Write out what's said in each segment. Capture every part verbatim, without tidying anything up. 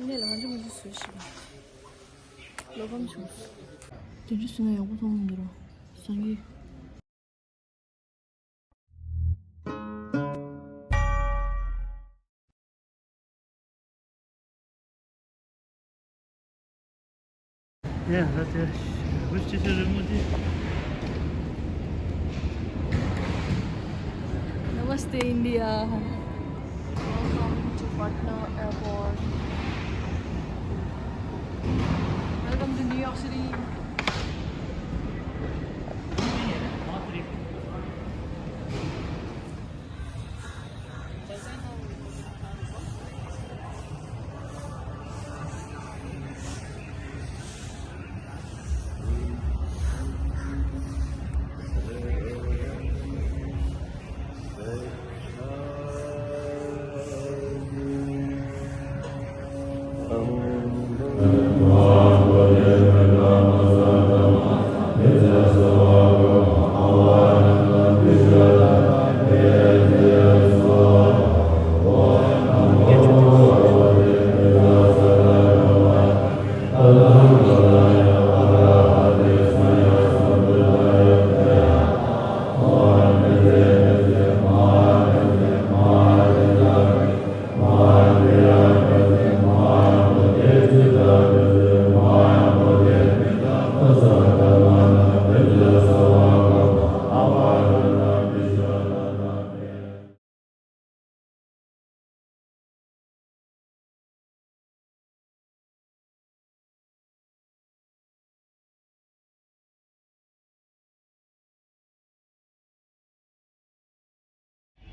ནས་ལ་ང་ཚོ་ང་ཚོ་བཟོས་ཤིག་ལ། བློ་ཕམ་བྱུང་། དེ་འདྲ་བཟོས་ན་ཡག་པོ་མཐོང་མི་འདུག་ར། སང་གི་ཡ་ད་དེ་རུ་སྐྱེ་ཆེ་རི་མོ་དེ། Namaste India. Welcome to Patna Airport. Welcome to New York City.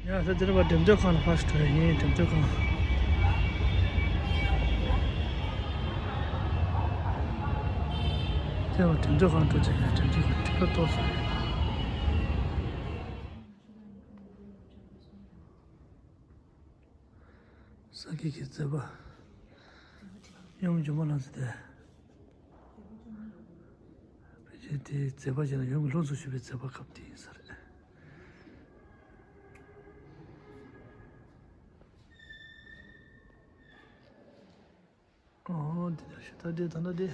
ཡ་ས་འདིར་བ་འགྲེམས་སྟོན་ཁང་ལ་ཕར་ཞིག་འགྲོ་ཡ་ཡིན། འགྲེམས་སྟོན་ཁང་། དེ་བ་འགྲེམས་སྟོན་ཁང་འགྲོ་ཆེ་ཡ། འགྲེམས་སྟོན་ཁང་ཏིག་ཏོག་ཏོག་ཙམ་རེད། སངས་རྒྱས་ཀྱི་མཛད་པ། ཡུམ་འཇོམས་པ་ལྷ་མཛེས་དེ། ཕལ་ཆེར་དེའི་མཛད་པ་ཅན་ལ་ཡུམ་གྱི་ལྷུན་རྫོགས་ཞུས་པའི་མཛད་པ་སྐབས་དེ་ཡིན་ས་རེད། ཨོ་དེ་འདྲ་ཞིག་ད་དེ་ད་ལྟ་དེ།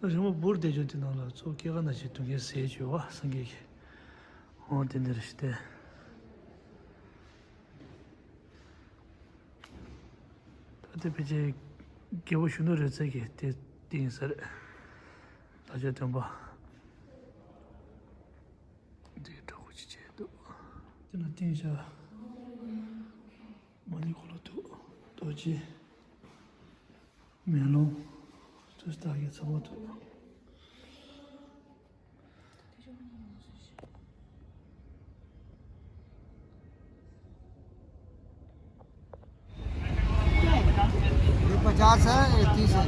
རི་མོ་འབུར་དེ་ཅོ་དེ་ནང་ལ་གཙོ་བོ་སྐྱེ་རྒ་ན་འཆིའི་སྡུག་བསྔལ་སེལ་བྱེད་པ་སངས་རྒྱས་ཀྱི། ཨོ་དེ་འདྲ་ཞིག་སྟེ། ད་དེ་ཕལ་ཆེར་རྒྱལ་པོ་གཞོན་ནུ་རོལ་རྩེད་ཀྱི་དེ་སྟེང་ཟེར། ད་ཆ་སྟོན་པ། འདི་གྲོགས་པོ་ཅི་བྱས་འདུག་དེ་ན་སྟེང་བཞག་མ་ཎི་འཁོར་ལོ་འདུག་རྡོ་རྗེ། མེ་ལོང་། དུས་རྟགས་ཀྱི་ཚོགས་པ་འདུག ये पचास है, ये तीस है।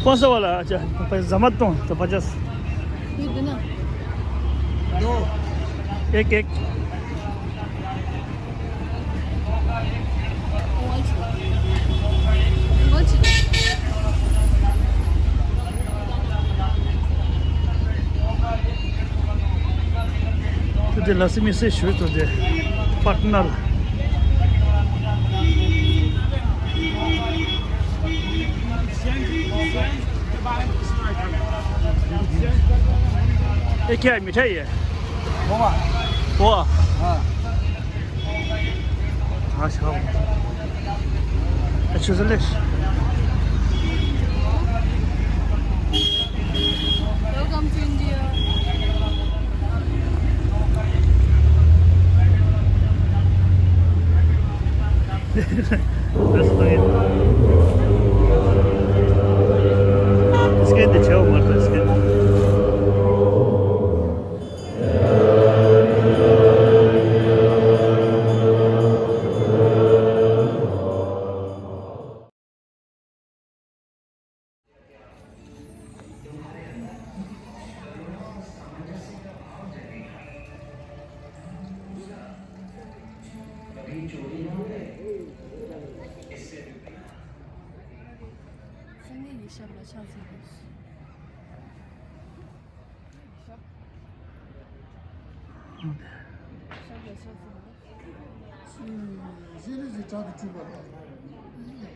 कौन सा वाला? अच्छा, ज़्यादा तो पचास। ये दो ना। दो। एक, एक। དེ་དེ་ལ་སི་མི་སེ་ཞུ་ཏོ་དེ་པར་ནར། ये क्या है, मिठाई है? वो। वो। हाँ। हाँ, अच्छा। अच्छा, चले। Welcome to India. That's fine. It's good to chill with this kid. སངས་རྒྱས་ཀྱི་ཞབས་ལ་ཕྱག་འཚལ་ལོ། ཞབས་ལ་ཕྱག་འཚལ་ལོ། ཤེས་རིག་གི་བྲག་གི་སྤྲུལ་པ་དང་།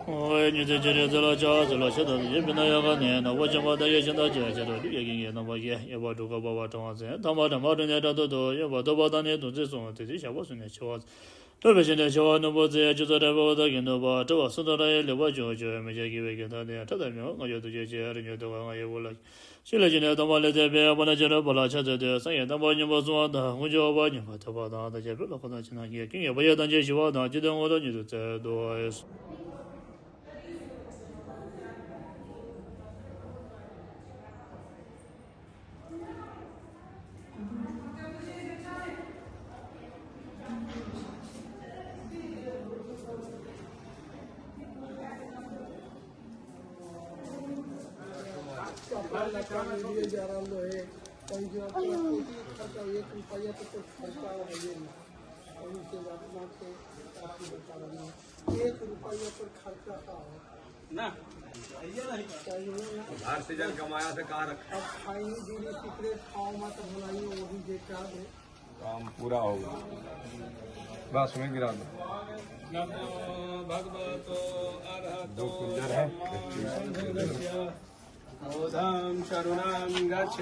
ཨོ་ཡེ་ཉི་ཚེ་ཅི་རེ་ཚེ་ལ་ཆ་ཚེ་ལ་ཤ་དང་ཡེ་པི་ན་ཡ་ག་ནས་ན་བོ་ཅན་པ་ད་ཡེ་ཤ་ད་ཅི་ཡ་ཅི་ར་ལུ་ཡ་གི་ངེ་ན་བ་ཡེ་ཡེ་བ་དྲུག་ག་བ་བ་གྲང་བ་ཚེ་ཐ་མ་དྲ་མ་དྲུ་ནས་དྲ་ཐོ་ཐོ་ཡེ་བ་ཐོ་བ་ད་ནས་དུ་ཚེ་སོང་དེ་ཚེ་ཞག་པ་སུ་ནས་ཆེ་བ་ཐོ་བེ་ཤི་ནས་ཆེ་བ་ནུ་བོ་ཚེ་ཡ་ཅི་ཚོ་དྲ་བ་བ་ད་གི་ནུ་བ་དྲ་བ་སུ་ཚོ་དྲ་ཡེ་ལེ་བ་ཅོ་ཅོ་མི་ཅ་གི་བེ་གི་ད་ནས་དྲ་ད་མི་ང་ཡོ་དུ་ཅེ་ཅེ་རི་ཉོ་དུ་ག་ང་ཡེ་བོ་ལ། ཤི་ལ་ཤི་ནས་སྟོང་པ་ལས་ཐེག་པའི་དཔལ་ལྡན་ཅི་ར་བ་ལ་ཕྱག་འཚལ་ཏེ། སངས་རྒྱས་དམ་པ་མཉན་པ་སྲུང་བ་དང་། དཀོན་མཆོག་དབང་པོ་མཉན་པ་ཐོབ་པ་དང་། དམ་ཅན་ཕུད་ལ་ཁོ་ན་ཅི་ན་གི་ཀུན་ཡོད་པ་ཡི་དམ་ཅན་ཞི་བ་དང་། ཇི་ལྟའི་དངོས་གྲུབ་ཉིད་དུ་སྩལ་དུ། कपड़ा लत्ता वीडियो जा रहा है। कहीं जो आपका कोई खर्चा, एक रुपया तो कुछ खर्चा हो ये नहीं। कहीं से अपना के आपको बता रहा हूँ, एक रुपया पर खर्चा का हो। ना, चाहिए ना। बाहर से जन कमाया से कहाँ रखा? अब खाई बीड़ी सिगरेट खाओ मत, भलाई वही बेकार है। काम पूरा होगा। बस वहीं गिरा दो। नमो भगवतो अरहतो दो कुंजर है। सम्मा सम्बुद्धस्य। बोधं शरणं गच्छ।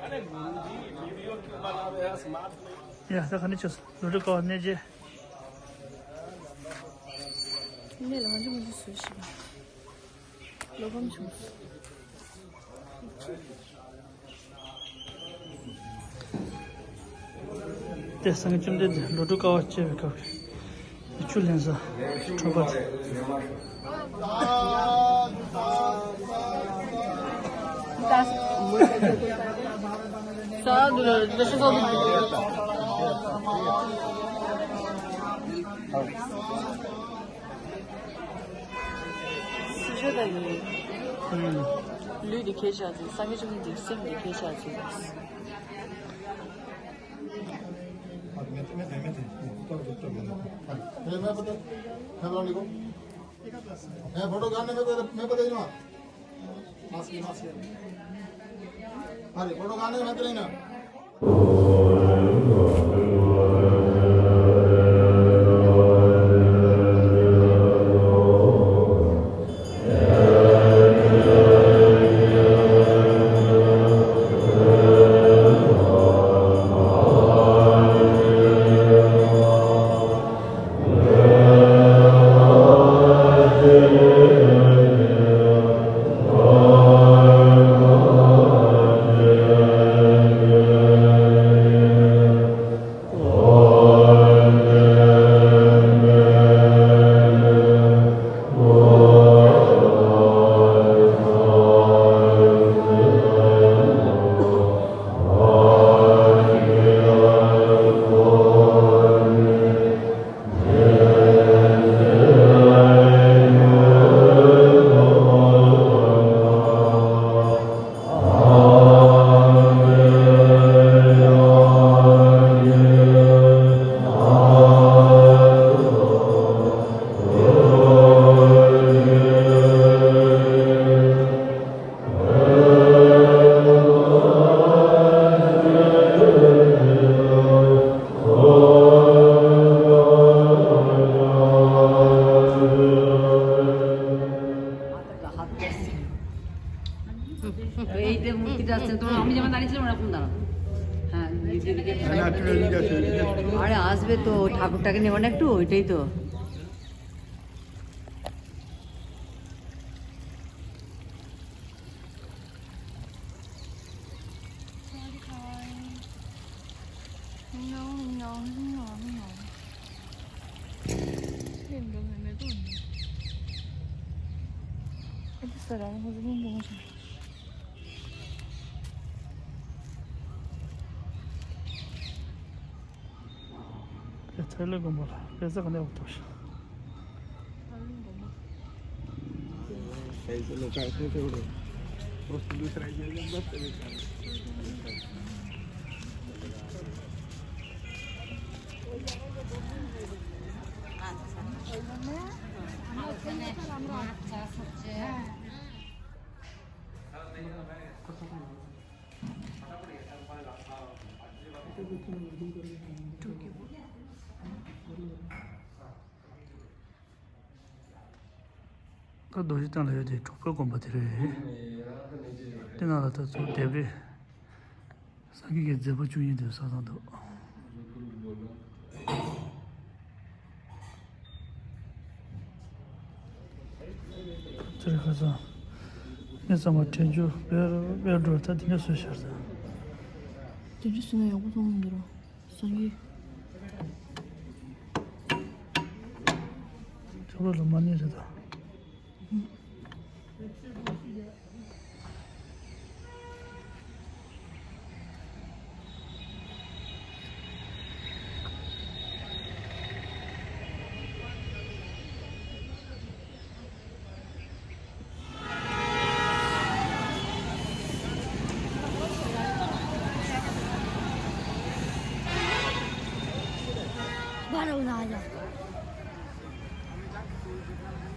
अरे गुरुजी, वीडियो क्यों बना रहे हैं? स्मार्ट नहीं। ཡ་ད་ག་ནས་ཆོས་ལོ་དྲུག་ག་བ་གནས་རྗེས། ངས་ལ་ང་ཚོ་ང་ཚོ་བཟོས་ཤིག་ལོ་ཕམ་བྱུང་། དེ་སངས་རྒྱས་བཅོམ་ལྡན་འདས་ལོ་དྲུག་དཀའ་བ་སྤྱད་པའི་སྐབས་ཀྱི་ཆུ་ལེན་ས་འཕྲོ་པ་དེ། སུ་ཆོ་ད་ཡིན། ཨུམ། ལུས་འདི་ཁྱེར་བཞག་ཚེ་སངས་རྒྱས་བཅོམ་ལྡན་འདས་སེམས་འདི་ཁྱེར་བཞག་ཚེ། मैं फोटो खाने में पता नहीं। Mask mask. अरे फोटो खाने में पता नहीं ना। আরে আসবে তো, ঠাকুরটাকে নেব না একটু, ওইটাই তো। ཚེ་ལས་དགོན་པ་ལ་དཔེ་ཆ་ག་ནས་འོག་ཐོག་ཤག་ད་རྡོ་རྗེ་གདན་ལ་ཡོད་དེ་གྲུབ་པའི་དགོན་པ་དེ་རེད། དེ་ནང་ལ་ད་ཚུར་ལྡེབས་རིས། སངས་རྒྱས་ཀྱི་མཛད་པ་བཅུ་གཉིས་དེ་ས་དང་འདུག། ཚུར་ཁ་སང་། ངས་ཚང་མ་དྲན་རྒྱུ་དཔེ་དཔེ་འགྲོ་ད་དེ་འདྲ་བཟོས་ཤར་ས། དེ་འདྲ་བཟོས་ན་ཡག་པོ་མཐོང་གི་རེད། སངས་རྒྱས། ཁྱོད་ལ་མ་ཎི་རེད་ད། बारह बना आ जा।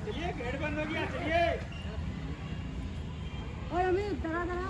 चलिए, गेट बंद हो गया, चलिए। और हमें डरा डरा